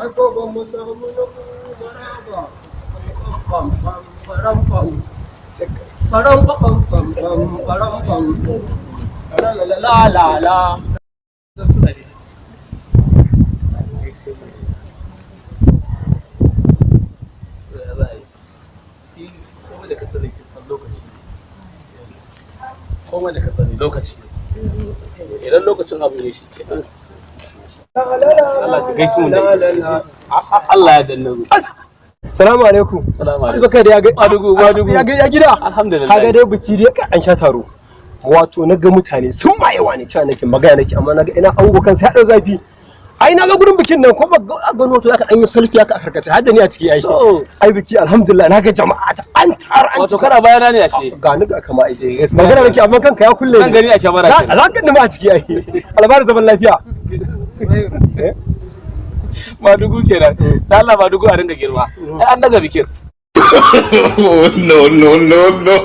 Ai ko ban mu samu na kumara ba. Pam pam param pam. Param pam pam pam param pam. La la la la la. Suna ne. Ya za a yi? Shi komai da ka sani kin san lokaci ne. Komai da ka sani lokaci ne. Idan lokacin abu ne shi kenan. Allah ka gaishe mu da ita. Allah ya danna mu. Salamu alaikum. Salamu alaikum. Baka da ya ga Madugu, madugu. Ya ga ya gida. Alhamdulillah. Kaga dai biki dai ka an sha taro. Wato na ga mutane sun ma yawa ne, cewa nake magana nake, amma na ga ina ango kansa ya dau zafi. Ai na ga gurin bikin nan ko ba ga gano to aka dan yi selfie aka karkace har da ni a ciki ai. To. Ai biki alhamdulillah, na ga jama'a ta an tara an Wato kana bayana ne ashe. Ga ni ga kama ai. Gaskiya. Magana nake amma kanka ya kulle Zan ne. gani a kyamara Za kenan. za ka nima a ciki ai. Albarin zaman lafiya. Eh? Madugu kenan. Da Allah madugu a dinga girma. Ai an daga bikin. No, no, no, no.